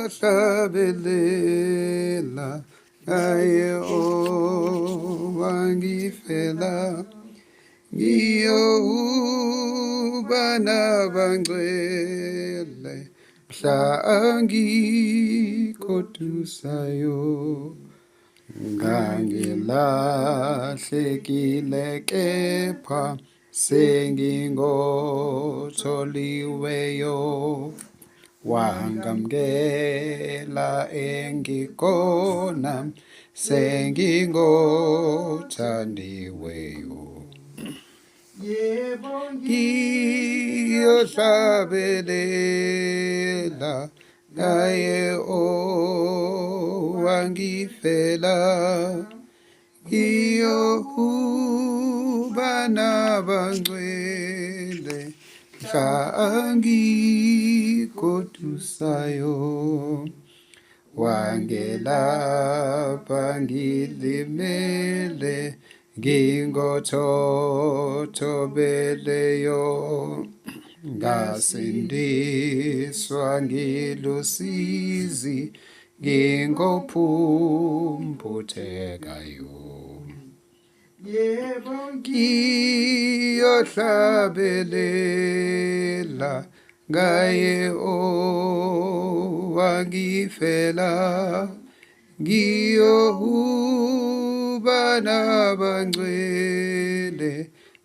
Ngiyohlabelela ngaye owangifela, ngiyohuba nabangcwele mhla angikodusayo. Ngangilahlekile kepha sengingotholiweyo, wangamukela engikhona sengingothandiweyo. Yebo, Ngiyohlabelela ngaye owangifela, ngiyohuba nabangcwele mhla angikodusayo. Wangelapha ngilimele ngingothothobeleyo, ngasindiswa ngilusizi ngingophumputhekayo. Yebo, Ngiyohlabelela ngaye owangifela, ngiyohuba nabangcwele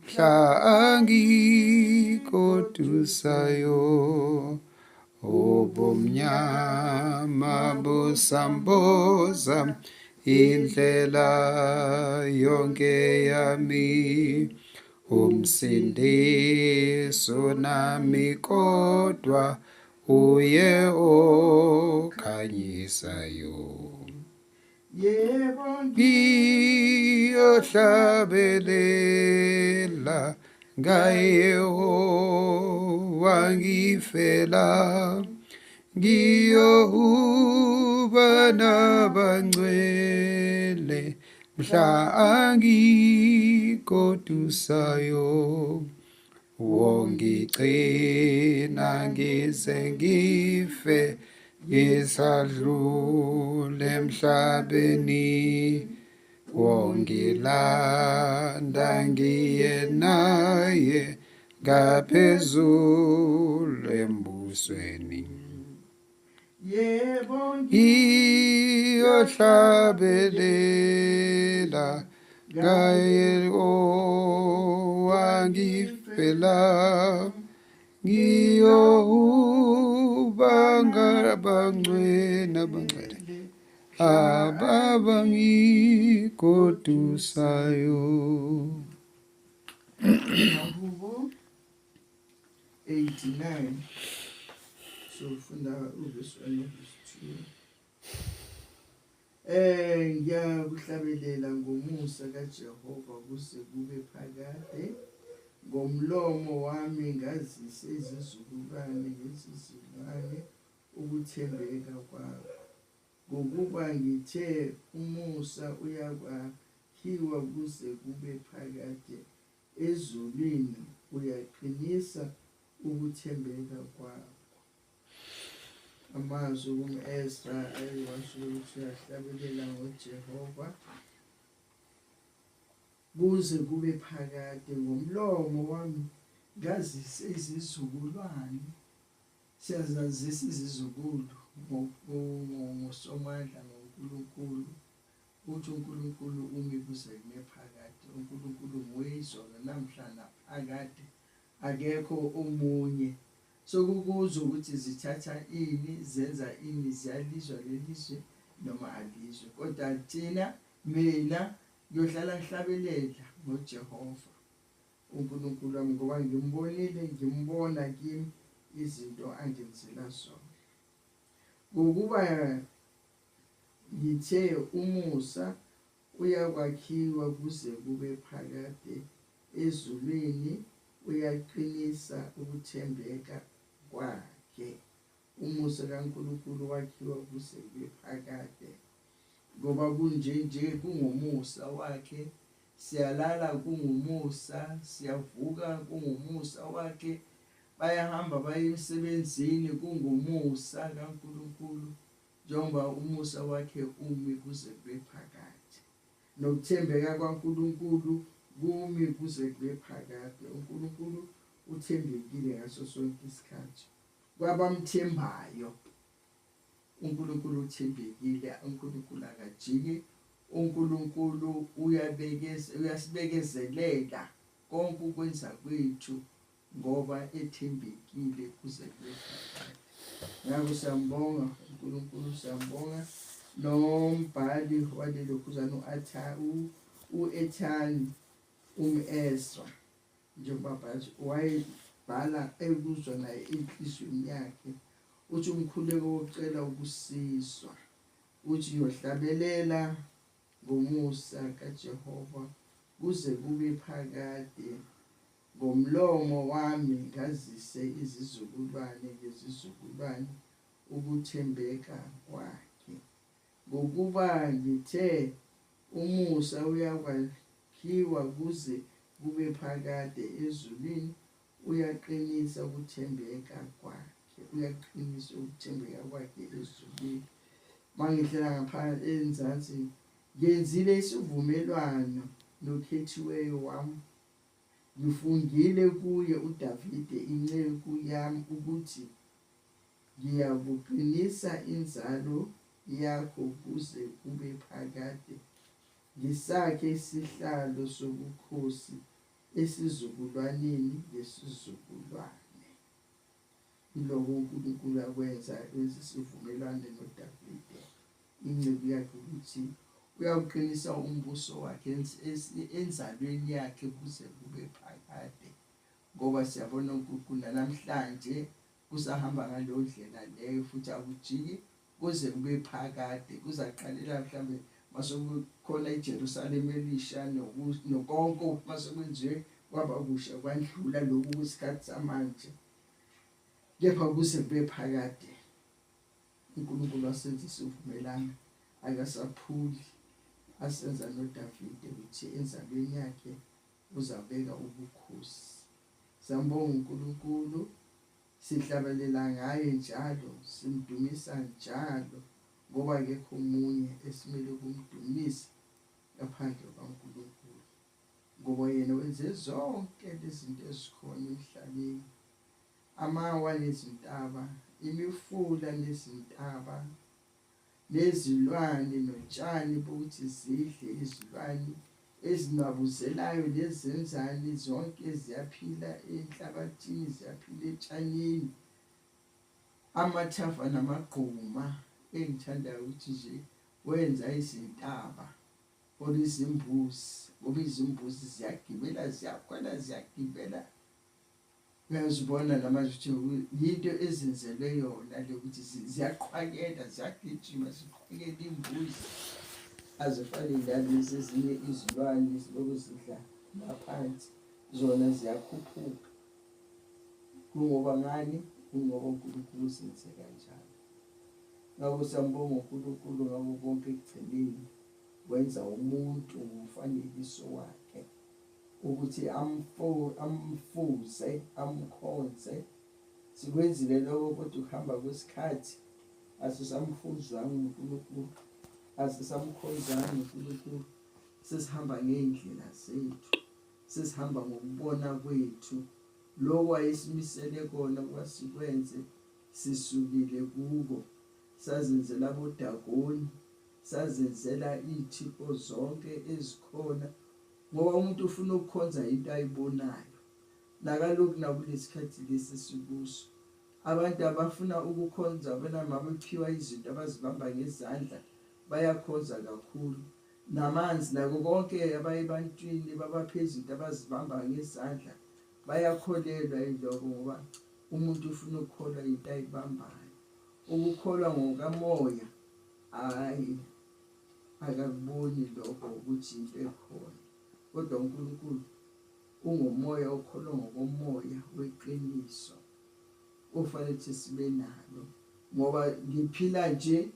mhla angikodusayo. Ubumnyama busamboza indlela yonke yami, umsindiso nami kodwa uye okhanyisayo. Yebo, Ngiyohlabelela ngaye owangifela, ngiyohuba nabangcwele mhla angikodusayo. Wongigcina ngize ngife ngisadlula emhlabeni, wongilanda ngiye naye ngaphezulu embusweni. Yebo, Ngiyohlabelela ngaye owangifela, ngiyohuba ngabangcwele nabangcwele ababangikodusayo. Mahubo 89, sofunda uvesi 1 novesi 2. Ngiyakuhlabelela ngomusa kaJehova kuze kube phakade. Ngomlomo wami ngazise izizukulwane ngezizukulwane ukuthembeka kwakho. Ngokuba ngithe umusa uyakwakhiwa kuze kube phakade, ezulwini uyaqinisa ukuthembeka kwakho. Amazwi kum-Ezra ayiwasho ukuthi uyahlabelela ngoJehova kuze kube phakade. Ngomlomo wami ngazise izizukulwane, siyazazisa izizukulu ngoSomandla, ngoNkulunkulu, ukuthi uNkulunkulu umi kuze kube phakade. UNkulunkulu nguye izolo, namhla, naphakade, akekho omunye. Sokukuzwa ukuthi zithatha ini, zenza ini, ziyalizwa lelizwi noma alizwe, kodwa thina, mina ngiyohlala ngihlabelela ngoJehova uNkulunkulu wami, ngoba ngimbonile, ngimbona kimi izinto angenzela zona. Ngokuba ngithe umusa uyakwakhiwa kuze kube phakade, ezulwini uyaqinisa ukuthembeka kwakhe. Umusa kaNkulunkulu wakhiwa kuze kube phakade, ngoba kunje nje kungomusa wakhe, siyalala kungumusa, siyavuka kungumusa wakhe, bayahamba baye emsebenzini kungumusa kaNkulunkulu. Njengoba umusa wakhe umi kuze kube phakade. Nokuthembeka kwaNkulunkulu kumi kuze kube phakade. uNkulunkulu uthembekile ngaso sonke isikhathi. Kwabamthembayo uNkulunkulu uthembekile, uNkulunkulu akajiki, uNkulunkulu uyabekeza, uyasibekezelela konke ukwenza kwethu ngoba ethembekile kuze kube phakade. Ngakho siyambonga uNkulunkulu, siyambonga nombhali walelo khuzana u-Ethani um-Ezra, njengoba bhathi wayebhala ekuzwa naye enhliziyweni yakhe. Uthi umkhuleko wokucela ukusizwa, uthi ngiyohlabelela ngomusa kaJehova kuze kube phakade, ngomlomo wami ngazise izizukulwane ngezizukulwane ukuthembeka kwakhe. Ngokuba ngithe umusa uyakwakhiwa kuze kube phakade ezulwini, uyaqinisa ukuthembeka kwakhe, uyaqinisa ukuthembeka kwakhe ezulwini. Mangihlela ngaphansi enzansi, ngenzile isivumelwano nokhethiweyo wami, ngifungile kuye uDavide inceku yami ukuthi ngiyakuqinisa inzalo yakho kuze kube phakade, ngisakhe isihlalo sobukhosi esizukulwaneni ngesizukulwane. Iloko uNkulunkulu akwenza, wenza isivumelwano noDavide inceku yakhe ukuthi uyawuqinisa umbuso wakhe enzalweni yakhe kuze kube phakade. Ngoba siyabona uNkulunkulu namhlanje kusahamba ngaleyo ndlela leyo, futhi akujiki kuze kube phakade. Kuzaqalela mhlambe masekukhona iJerusalema elisha nokonke masekwenziwe kwaba kusha kwandlula lokhu kwesikhathi samanje, kepha kuze kube phakade uNkulunkulu wasenza isivumelwano, akasaphuli, asenza noDavide ukuthi enzalweni yakhe uzabeka ubukhosi. Siyambonga uNkulunkulu, sihlabelela ngaye njalo, simdumisa njalo, ngoba akekho omunye esimele ukumdumisa ngaphandle kwaNkulunkulu, ngoba yena wenze zonke lezi zinto ezikhona emhlabeni, amawa nezintaba, imifula nezintaba, nezilwane notshani bokuthi zidle izilwane ezinwabuzelayo nezenzani, zonke ziyaphila enhlabathini, ziyaphila etshanini, amathafa namagquma. Engithandayo ukuthi nje wenza izintaba or izimbuzi, ngoba izimbuzi ziyagibela, ziyakhwela, ziyagibela. Uyazibona namanje ukuthi yinto ezenzelwe yona le, ukuthi ziyaqhwakela, ziyagijima, ziqhwakela imbuzi, azifani nalezi ezinye izilwane zilokhu zidla ngaphansi, zona ziyakhuphuka. Kungoba ngani? Kungoba uNkulunkulu uzenze kanjalo. Ngakho siyambonga uNkulunkulu ngakho konke. Ekugcineni wenza umuntu ngomfanekiso wakhe ukuthi amfuze, amkhonze. Sikwenzile lokho, kodwa ukuhamba kwesikhathi asisamfuzanga uNkulunkulu, asisamkhonzanga uNkulunkulu. Sesihamba ngey'ndlela zethu, sesihamba ngokubona kwethu. Lokho ayesimisele kona ukuba sikwenze sisukile kuko, sazenzela abodagoni, sazenzela iy'thixo zonke ezikhona, ngoba umuntu ufuna ukukhonza into ayibonayo. Nakalokhu nakulesikhathi lesi esikuso, abantu abafuna ukukhonza bona mabephiwa izinto abazibamba ngezandla bayakhonza kakhulu. Namanzi nako konke abaye ebantwini babaphe izinto abazibamba ngezandla bayakholelwa yiloko, ngoba umuntu ufuna ukukholwa into ayibambayo. Ukukholwa ngokamoya, hhayi, akakuboni lokho ukuthi into ekhona, kodwa uNkulunkulu ungumoya, okholwa ngokomoya weqiniso ofanele ukuthi sibe nalo. Ngoba ngiphila nje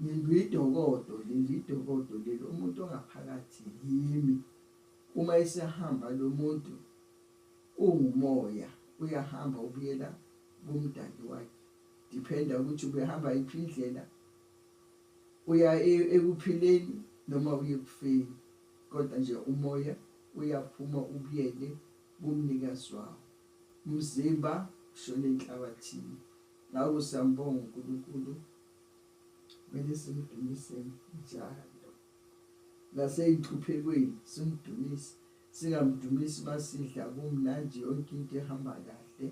ngilidokodo leli, idokodo leli, umuntu ongaphakathi yimi. Uma esehamba lo muntu ungumoya, uyahamba ubuyela kumdali wakhe, dependa ukuthi ubehamba yiphi indlela. Uya ekuphileni noma uye ekufeni, kodwa nje umoya uyaphuma ubuyele kumnikazi wawo. Umzimba ushone enhlabathini. Ngakho siyambonga uNkulunkulu, kumele simdumise njalo. Nasey'nhluphekweni simdumise, singamdumisi masidla kumnandi yonke into ihamba kahle,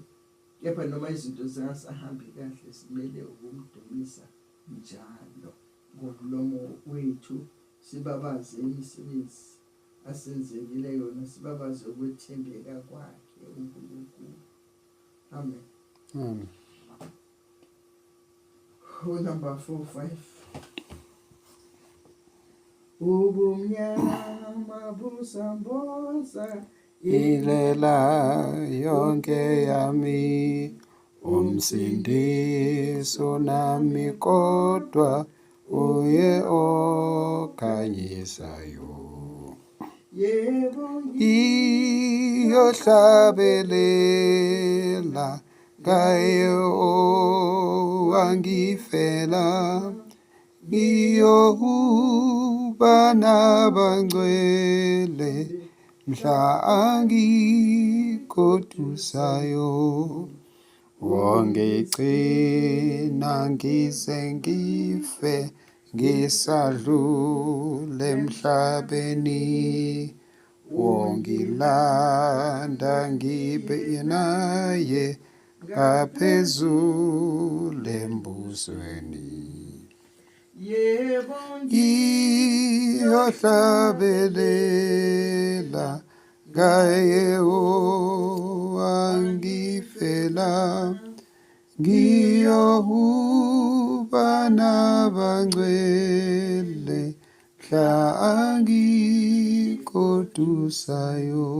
kepha noma izinto zingasahambi kahle simele ukumdumisa njalo ngomlomo wethu, sibabaze imisebenzi asenzekile yona, sibabaze ukwethembeka kwakhe uNkulunkulu. Amen. Amen. Number 4 5. Ubumnyama busamboza indlela yonke yami, umsindiso nami kodwa uye okhanyisayo. Yebo, Iyohlabelela ngaye owangifela, ngiyokuba nabangcwele mhla angigodusayo. Wongigcina ngize ngife ngisadlula emhlabeni, wongilanda ngibe naye ngaphezulu embusweni. Yebo, Ngiyohlabelela ngaye owangifela, ngiyokuba nabangcwele mhla angigodusayo.